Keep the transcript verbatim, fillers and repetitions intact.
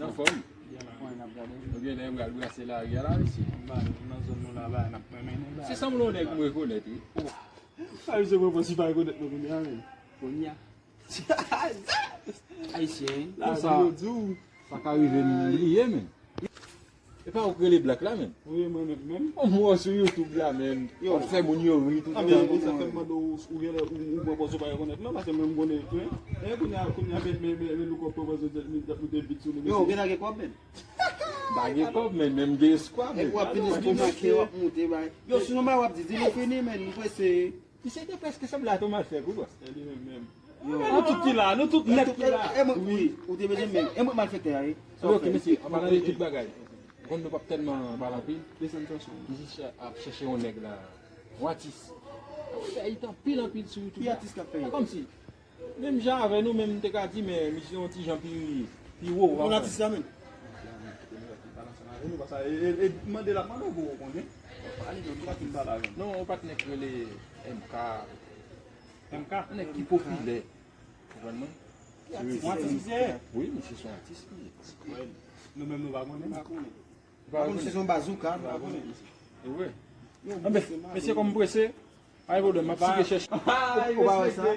Anfòm. Ou gen lè pral brase lari a la, mesye. Nan zòn nou la, la, n ap mennen la. Se sanble yon nèg m rekonèt, wi. Sa, mesye, mwen, mwen, si pa rekonèt mwen kounye a, men. Kounye a. Ayisyen, wi. Konsa, sa ka rive m bliye, men. E pa ou k rele Black la, men? Wi, mwen menm, menm. Bon, m wè w sou YouTube la, men. Yo. W ap fè moun yo ri tout tan. Ah, men, sa fè m mande w, ou genlè, ou, ou pran pòz ou pa rekonèt, non, paske mwen, m konnen, wi. E kounye a, kounye a, men, men, men, men, nou konprann pòz ou, nou te vit sou nou, mesye. Yo, ou genlè gen kòb, men? M pa gen kòb, men, men m gen espwa, men. Epi w ap vin estomake, w ap monte, bay. Yo, si nou bay, w ap di, di nou fini, men, nou prese. Misye te prèske sanble a Thomas Fèk, wi, bòs. E li menm, menm. Yo. Nou tout ki la, nou tout nèt ki la. E mwen, wi, ou te bezwen menm. E mwen malfektè a, wi. Sa w fè? Ok, mesye, an palan de tout bagay. Ou konn nou p ap tèlman pale anpil. Desann tansyon. Misye chè-, ap chèche yon nèg la. Yon atis. Ap fè it anpil, anpil sou YouTube. Ki atis k ap fè it? Kòmsi. Menm jan avè nou, menm m te ka di, men misye yon ti jan pi, pi wo. Ou konn atis la menm? Li pale ansanm avè nou, paske e, e, e mande l ap mande w pou ou konnen. Pale, nou pa fin pale avè m. Non, yon patnè k rele M K. M K? Yon nèg ki popilè. Ou konprann mwen? Yon atis. Yon atis misye ye? Wi, misye se yon atis li ye. Wi. Nou menm nou pa konnen. Pa konnen. Pa konnen si se yon bazouka, nou pa konnen. E vre. Anben, mesye, kòm m prese, pa gen pwoblèm, m ap sike chèche. Ou pa wè sa?